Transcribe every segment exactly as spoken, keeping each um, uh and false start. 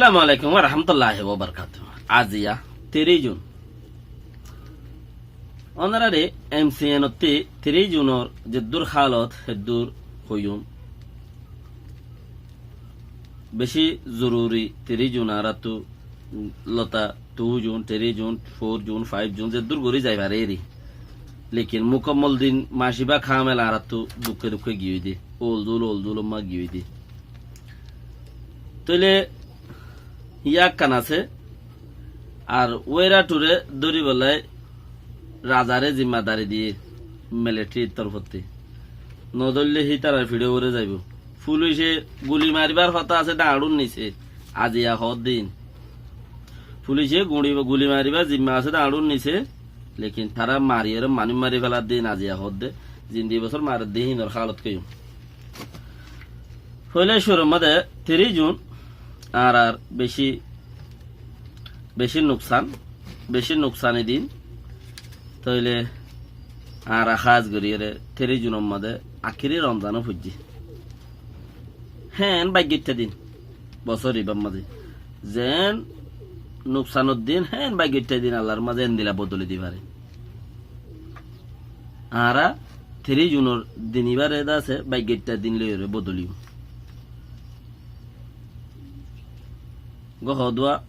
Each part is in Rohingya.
Assalamu alaikum wa rahmatullahi wa barakatuhu. Aziya tiríc jun. Ónorare em si en ottí tiríc junor zeddúr hálot heddúr hoiyúm. Bicí zoruri tiríc jun añáráttu lota, tu jun, tiríc jun, for jun, faif jun zeddúr gorí zai fare eri. Lekin mukammol din mac ibá kamel añáráttu dukké dukké giyói de, óol dul óol dul omma giyói de. Tóile yían ekkán asé, ar Wéra Thuré dóribolla razaré zimmadari diyé milithérir torfótti. Nodóille hítarar fiçé uore zaibou. Fulicé guli maribár hotá asé dé añçúr nisé, aziya hoódde íin. Fulicé guli, guli maribár zimma asé dé añçúr nisé, lekin tará mariyóre manúic mari féladde íin aziya hoódde, zin di bosór maredde híinor hálot keiyum. Foóila cúrur mazé tiríc jun añárar bicí, bicí nuksan, bicí nuksani din. Tóile añára hás goríyeré tiríc junor mazé akéri Romzan ó foijjé. Héen báiggoittá din, bosór ibár mazé. Zeén nuksanor din, héen báiggoittá din Allar mazé endilla bodoli di fare. Añára tiríc junor din ibáre dé asé báiggoittá din loiyóre bodoliyum. Uggúa hoódde,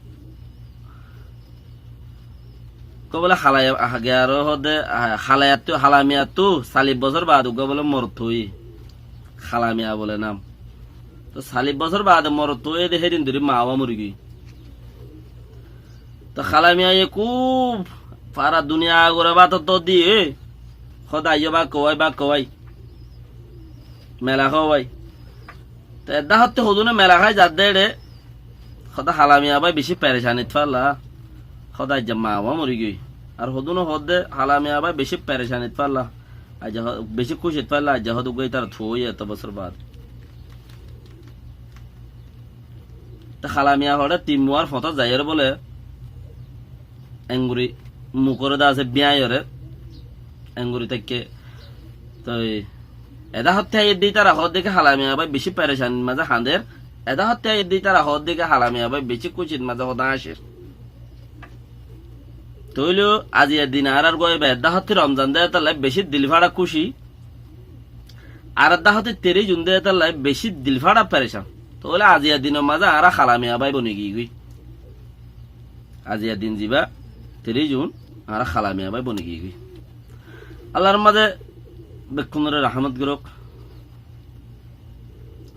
uggúa bóle halaya, ah, ge aró hoódde, ah, halayattu, halamiyattú salif bosór baade uggúa bóle morot óiye. Halamiya bóle nam. Toh salif bosór baade morot óiye dé hédin dóri maa baf mori giyói. Toh halamiyaye kúb fara duniya agura bátor dór diyé, hoódde aijjó bát kawái, bát kawái. Mela hó bái. Te edde hottí hodúne mela hái zadde eçé, hoódde halamiya bái bicí perecanit fálla, hoódde aijja maa baf mori giyói. Ar hodúne hoódde halamiya bái bicí perecanit fálla, aijja ho-, bicí kúcit fálla, aijja hoódde uggúa ítara tuwóiye eto bosór baade. Te halamiya hoçé Timmuar foñtót zaiyóre bóle, enguri mukóre dé asé bíañyoré, enguri táikke. Toi edá hottí aiyér dé ítara hoódde ki halamiya bái bicí perecanir mazé hañder, edá hottí aiyér dé ítara hoódde ki halamiya bái bicí kúcir mazé hoódde añcir. Tóile aziya din añárar uggúa ibá edá hottí Romzan dé étalla bicí dilfáça kúci, ar edá hottí tiríc jun dé étalla bicí dilfáça perecan. Tóile aziya dinor mazé añára halamiya bái boni giyói. Aziya din zibá tiríc jun, añára halamiya bái boni giyói. Allar mazé bekkúnoré rahámot gorók.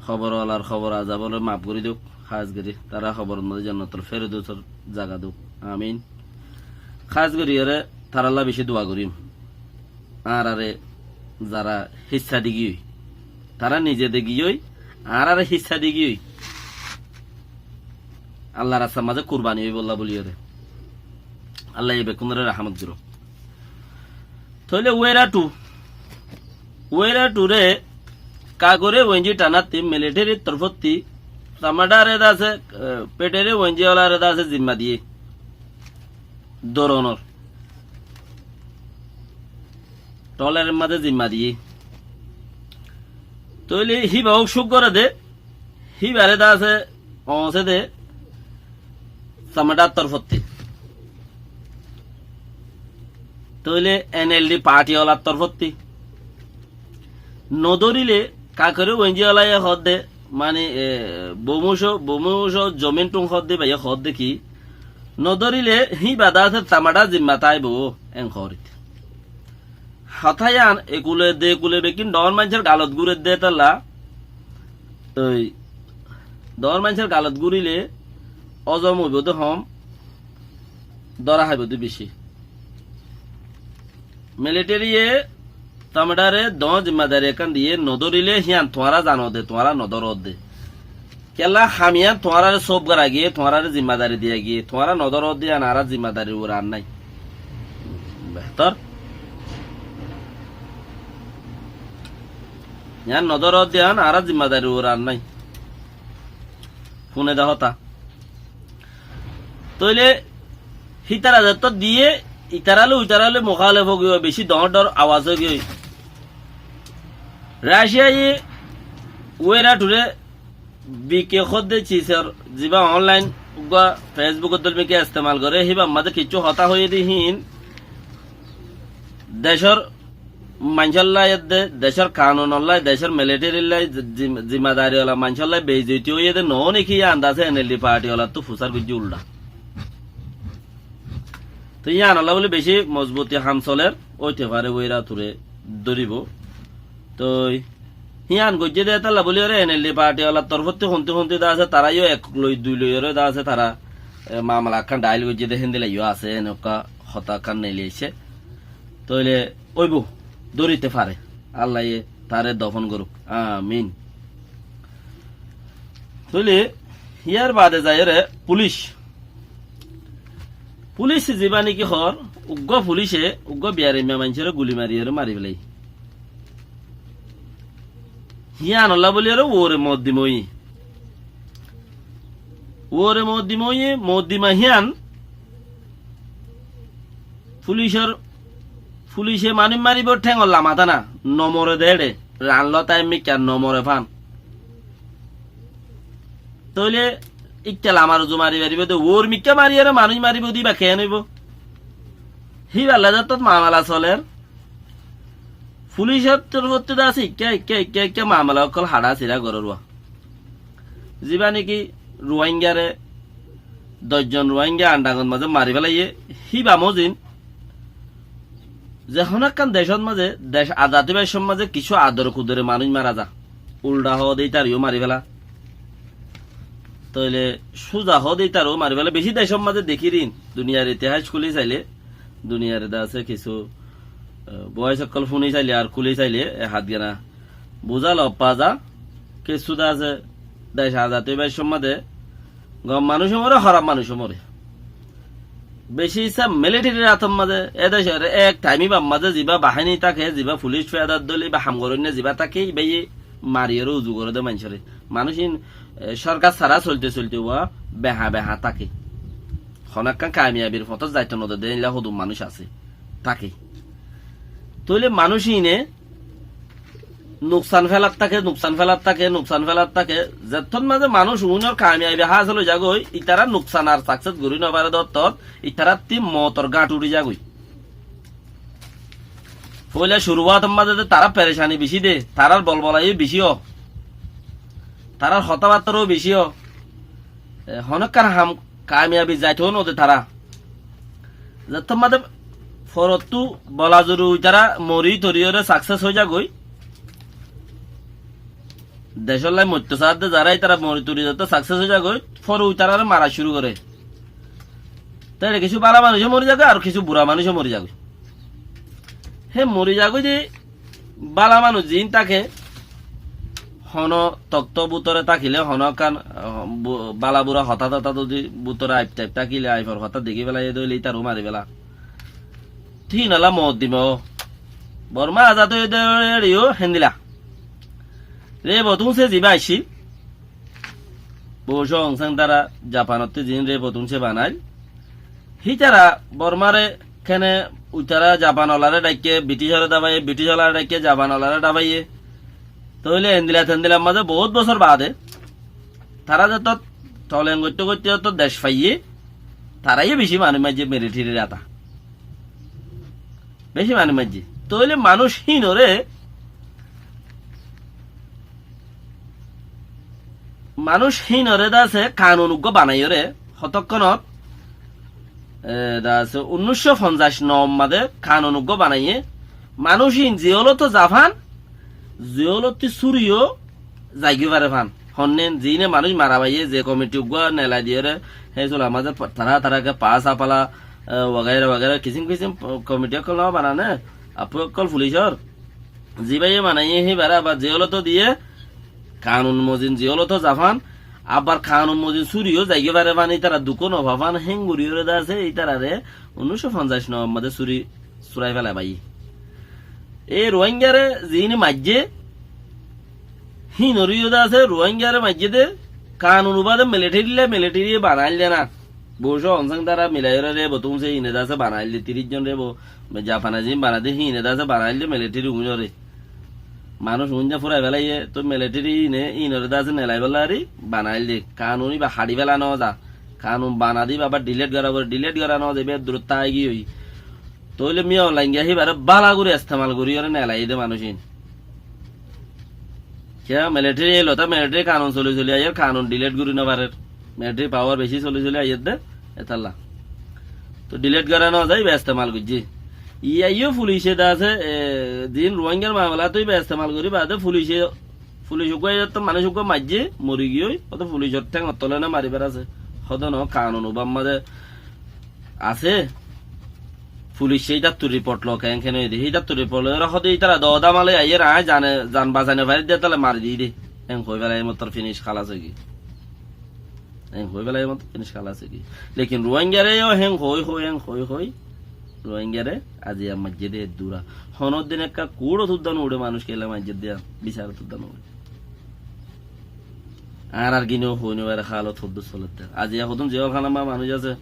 Kobor olar kobor azaboré maf gorí douk, hás gorí tará koboror mazé jannatul ferdosor zaga douk. Amin. Hás goríyeré tarálla bicí dua gorím. Añáráre zará hissá di giyói, tará nize de giyói, añáráre hissá di giyói, Allar rastar mazé kurbani óibolla buliyóre. Allaye bekkúnoré rahámot gorók. Tóile Wéra Thu, Wéra Thuré Kagoré Wenji thanátti milithérir torfótti Tamadáre dé asé, eh, Pétheré Wenji olaré dé asé zimma diyé. Dóronor. Tholér mazé zimma diyé. Tóile híba óuk cúk goré dé, híbaré dé asé, oñsé dé, Tamadár torfótti. Tóile en el di parti olar torfótti. Nodórile Kagoré Wenji olaye hoódde, mani, e, Bómuco, Bómuco zomin thún hoódde, baiye hoódde ki, nodórile híba dé asé Tamadá zimma táibo, en hoórit. Hotá yían ekule de ekule bekkín dhoóñr maincór galot gúrer dé étalla, ói, dhoóñr maincór galot gúrile ózom óibou dé hom, dóra háibou dé bicí. Milithériye Tamadáre dhoóñr zimmadari ekkán diyé, nodórile hían tuáñra zano dé, tuáñra nodóro dé. Kiyólla ham iyán tuáñráre sóf gora giyé, tuáñráre zimmadari diya giyé, tuáñra nodóro dé yían añára zimmadari uore ar nái. Behtor. Yían nodóro dé yían añára zimmadari uore ar nái. Fúne de hotá. Tóile hítara zettót diyé, itará loi uitará loi mukálef ói giyói, bicí dhoóñr dhoóñr awaz ói giyói. Raciyaye Wéra Thuré Bike hoódde cisor zibá online uggúa Facebook ottú bike estemal goré, híbar mazé kiccú hotá hoiyé dé híin decór maincólla edde, decór kanunolla, decór militherilla, zi-, zi-, zimadari ola maincólla beizoti óiye dé noó né ki yían dase NLD party olattú fusár goijjé uldha. Toi yíanolla bóli bicí mozbuti ham soler, óite fare uira ture dóribo. Toi hían goijjé dé étalla bóli ore NLD party olar torfótti honti honti dase tará yó ek loi dui loi ore dase tará, e, mamala ekkán dhail goijjé dé héndilla yó asé, enokká hotá ekkán neeli aiccé. Tóile óibo, dórite fare. Allaye taré dofon goruk. Amin. Tóile híyar baade zaiyóre pulic. Pulic zibá néki hoór, uggúa pulice uggúa biyarimma maincóre guli mariyóre mari félaiye. Híanolla bóli ore uore moddima óiye. Uore moddima óiye, moddima hían Pulicor, pulice manúic maribóu théngolla matá na, no more dé éçe, ran lóta émmikká no more fán. Tóile íkka lamar uzu mari faribóu dé, uor mikká mariyóre manúic maribóu dé íba keén óibou? Híballa zettót mamela soler, pulicor torfóttu dé asé ikká, ikká, ikká, ikká mamela ókkol haçá sirá gorór uá. Zibá néki Ruáingare doc zon Ruáinga Andangot mazé mari félaiye, híba mozin ze honó ekkán decót mazé, dec azad óibar cómot mazé kissú ador kudore manúic mara za. Uldha hoó de ítareyó mari féla. Tóile súza hoó de ítareyó mari féla. Bicí decót mazé dekír ín, duniyair itihác kúli sailé, duniyair de asé kissú, e, boóis ókkol fúni sailé ar kúli sailé, e, hát gana buzá lofá za, kessú de asé, dec azad óibar cómot mazé gom manúic ó more, hóraf manúic ó more. Bicí issá milithérir átor mazé, e decór ek thaim íbar mazé zibá baháini táke, zibá fulic fedar dóil íba ham goróinna zibá táke, íbaye mariyóre uzu goré dé maincóre. Manúic ín, e, sórkar sára soilte soilte uá behañ behañ táke. Honó ekkán kamiyabir fotót zaito no de dé, éilla hodún manúic asé, táke. Tóile manúic íne nuksan félat táke, nuksan félat táke, nuksan félat táke. Zettót mazé manúic uinor kamiyabi hásil ói zagói, itará nuksan ar saksés gorí no fare dé ottót, itaráttu mootor gáñth uçí zagói. Foóila curuwátor mazé dé tará perecani bicí dé, tarár bolbola yó bicí ó, tarár hotábattára ó bicí ó. E, honó ekkán ham kamiyabi zaito no de tará. Zettót mazé forottú bola zuru itará mori toriyóre saksés ói zagói. Decólla moitto saádde zará itará mori tori zettót saksés ói zagói, fore itaráre mara cúru goré. Tóile kissú bála manúic ó mori zagói, ar kissú bura manúic ó mori zagói. Hé mori zagói de bála manúic ziín táke, honó toktó bútore tákile, honó ekkán, ah, bu-, bála bura hotá totá zodi bútore aip taip tákile, aifor hotá dekí félaiye dé óile ítareyó mari féla. Thík inolla moddima ó. Bormá azad óiye dé éçe yó héndilla. Rebo Tónse zibá aiccíl, Bosó Aung San tará Japanottú ziín Rebo Tónse banail. Hítara Bormáre kéne uitará Japan olaré dhaikké, Briticoré dabaiye, Briticoré dhaikké, Japan olaré dabaiye. Tóile endila tendilar mazé boóut bosór baade tará zettót toleng goitté goitté zettót dec faiyé, tará yó bicí manúic maijjé milithérir áta. Bicí manúic maijjé. Tóile manúic híinoré Manúic híinoré de asé kanun uggúa banaiyóre, hotókkonot, e, de asé unnúiccó fonzaic no mazé kanun uggúa banaiyé, manúic híin ziyólottu zafán, ziyólottu súriyó zaigói fare fán. Honné ziíne manúic mara faiyé, ze komiti uggúa nelai diyóre, hé sular mazé pa-, tará taráke paás apala, e, wagaira wagaira, kisím kisím komiti ókkol no banané, affú ókkol fulicór. Zibáye banaiyé híbaré abar ziyólottu diyé, kanun mozin ziyólottu zafán, abar kanun mozin súriyó zaigói fare fán, ítara dukó no fa fán, héngoríyoré de asé, ítararé unnúiccó fonzaic no mazé súri súrai félai faiyé. E Ruáingaré ziíne maijjé, híinoré yó de asé, Ruáingaré maijjé dé, kanun ubade milithéri le, milithéri banail dé na. Bosó Aung San tará milaiyóre Rebo Tónse híine de asé banail dé, tiríc zon Rebo, Japane ziín banail dé, híine de asé banail dé milithéri uínoré. Manúic uñde furai félaiye, toi militeri ine, inore de asé nelai félari banail de. Kanun iba haçi féla no za. Kanun bana de iba abar delete gora fore, delete gora no za, iba durot táigiyoi. Toile miya Rohingya hibare bála gori estemal gori ore nelai de manúic in. Kiya militeri elota militeri kanun soli soli aiyer, kanun delete gori no farer. Militeri pawar beci soli soli aiyer de, etalla. To delete gora no za, iba estemal goijje. Iyaiyó fulice de asé, e, din Rohingyar mamela to iba estemal gori bade fulice, fulic uggwá iyattú manúic uggwá maijje, mori giyói, hoto fulicor théngor tole no mari bar asé. Hoto no kanun ubar maze asé. Fulice hítattu riport lo, keén keén óiye de. Hítattu riport loi ore hoto ítara do dama loi aiyer, añí zane, zan basai no fari de, tale mari di de. Héen hoi félai mottor finic, halas ói giyói. Héen hoi félai mottor finic, halas ói giyói. Lekin Rohingyare yó héen hoi hoi, héen hoi hoi. Rohingyare aziya maijje de dura. Honó din ekka kuço tudda no uçe manúic kiyólla maijje de, bisar tudda no uçe. Añárar gine hoi no fare halot hoddúr soler de. Aziya hodún ziyólkánat ma manúic asé,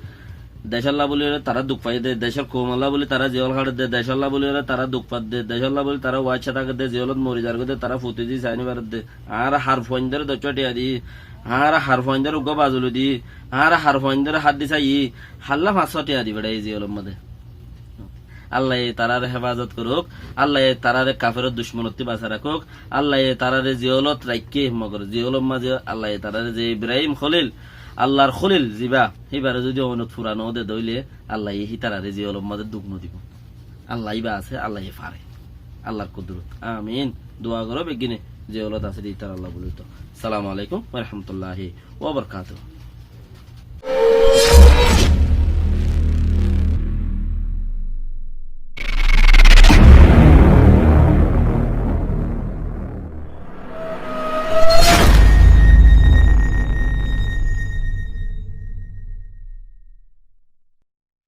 decólla buli ore tará duk fai de, decór koumolla buli tará ziyól haçe de, decólla buli ore tará duk fai de, decólla buli tará uaicca táke de, ziyólot mori zargói de, tará futi di sai no fare de. Añára har fuaindóre doccúa thiañ di, añára har fuaindóre uggwá bazuli di, añára har fuaindóre hát di saiyi, halla fañs cót thiañ di beçai ziyólor maze. Allaye tarare hefazot gorouk, Allaye tarare kaferor ducmonottú basai rakouk, Allaye tarare ziyólot raikké, mogor ziyólor maze Allaye tarare ze Ibrahim Kholil, Allar Kholil ziba, híbare zodi oinot fura no de de óile, Allaye hítarare ziyólor maze duk no dibo. Allah íba asé, Allaye fare. Allar kudurot. Amin. Dua goró beggúne, ziyólot asé de ítar Allah buli to. Assalamu alaikum wa rahmatullahi wa barakatuhu.